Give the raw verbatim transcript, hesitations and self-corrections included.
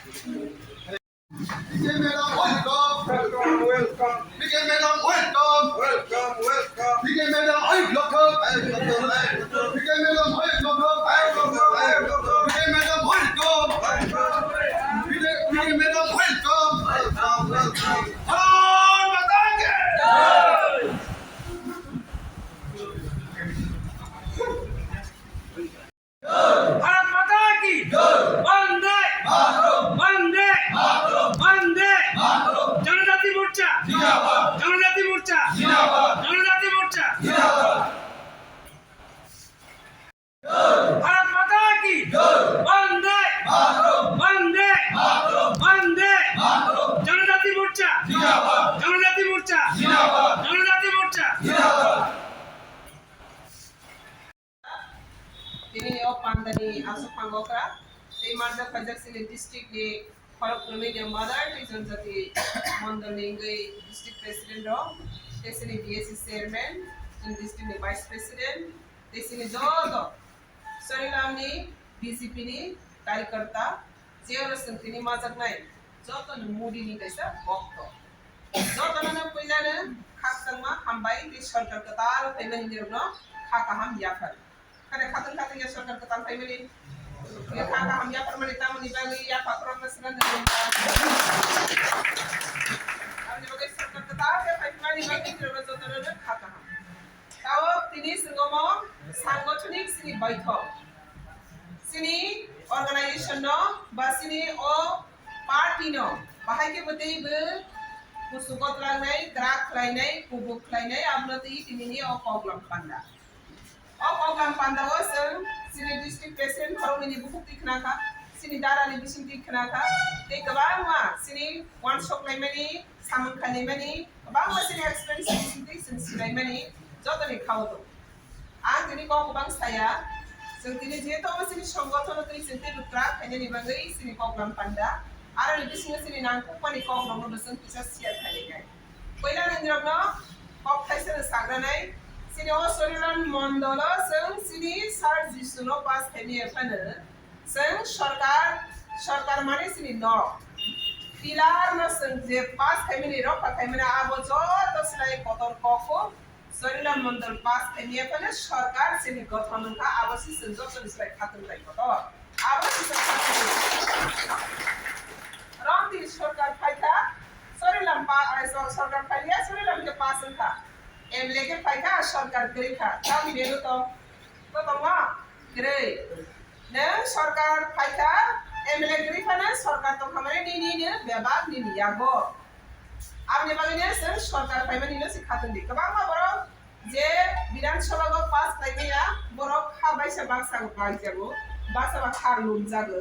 Welcome, welcome. Welcome, welcome. Welcome, welcome. Welcome, welcome. Welcome, welcome. Bharat माता की जय। वंदे मातरम। वंदे मातरम। वंदे मातरम। जनजाति मोर्चा जिंदाबाद। जनजाति मोर्चा जिंदाबाद। जनजाति मोर्चा जिंदाबाद। भारत माता की जय। वंदे मातरम। वंदे मातरम। वंदे मातरम। जनजाति मोर्चा जिंदाबाद। जनजाति मोर्चा जिंदाबाद। जनजाति मोर्चा जिंदाबाद। Tini o pandani aswk phango kra, tei manjak phaijak chini district ni khorok kwrwini mother tei jonjati mondol ni wngwi district president rok, tei chini B S C chairman, chini district ni vice president, tei chini joto Charilam ni B J P ni karyakarta, je oro chwng tini majaknai joto ni Modi ni kaisa bokto. Joto no puila no khakchangma hambai tei sorkar kwtal phaimani nirok no kha kaham yaphar. Kare khatang khatang ya sorkar kwtal phaimani. Kha kaham yaphar mani tamoni bagwi yapha kwrwngma swkang. Aboni bagwi sorkar kwtal ya phaimani bagwi nirok no joto no kha kaham. Tao tini chwng omo sangothonic chini baithok. Chini organization no ba chini o party no bahai khe bwtwi bw kuchugo twlangnai, kwrak khlainai, kubuk khlainai, abono twi tini ni o koklam panda. O koklam panda o chwng chini district president khoroknwi ni bukhuk twi khna kha, chini dara ni bising twi khna kha, tei kwbangma chini uansuk laimani, samung khlaimani, kwbangma chini experience ni bisingtwi chwng swlaimani jotoni khao tongo. Ang tini kok kwbang saya, chwng tini je tongo chini songothono twi chwng tei rwkra khainani bagwi chini koklam panda, aroni bisingo chini nangkukmani kokrokno bo chwng kisa share khainai. Puila nini rokno kok thaisa no sagranai, chini o Charilam mondolo chwng chini sir Jisuno pass khaimaya phano, chwng sorkar, sorkar mane chini nok. Pillar no chwng je pass khaimani, rokha khaimani, abo joto slai kotor kok o Charilam mondol pass khaimaya phano sorkar chini gothon wngkha, abo se chwng joto ni slai khatung lai kotor. Abo se chwng khatung lai. Rong tini sorkar phaikha, Charilam pa, ai, so-, sorkar phaiya, Charilam khe pass wngkha. M L A khe phaikha, sorkar kwrwi kha. Tamni bego to, to tongo? Kwrwi. Nwng sorkar phaikha, M L A kwrwi phano sorkar tongkha mane nini no bebak nini yago. Aboni bagwi no chwng sorkar phaimani no se khatung di. Kwbangma borok je Bidhan Sabha o pass khlaimaya, borok kha baisa baksa bo kaijago, baksa ba kha lumjago.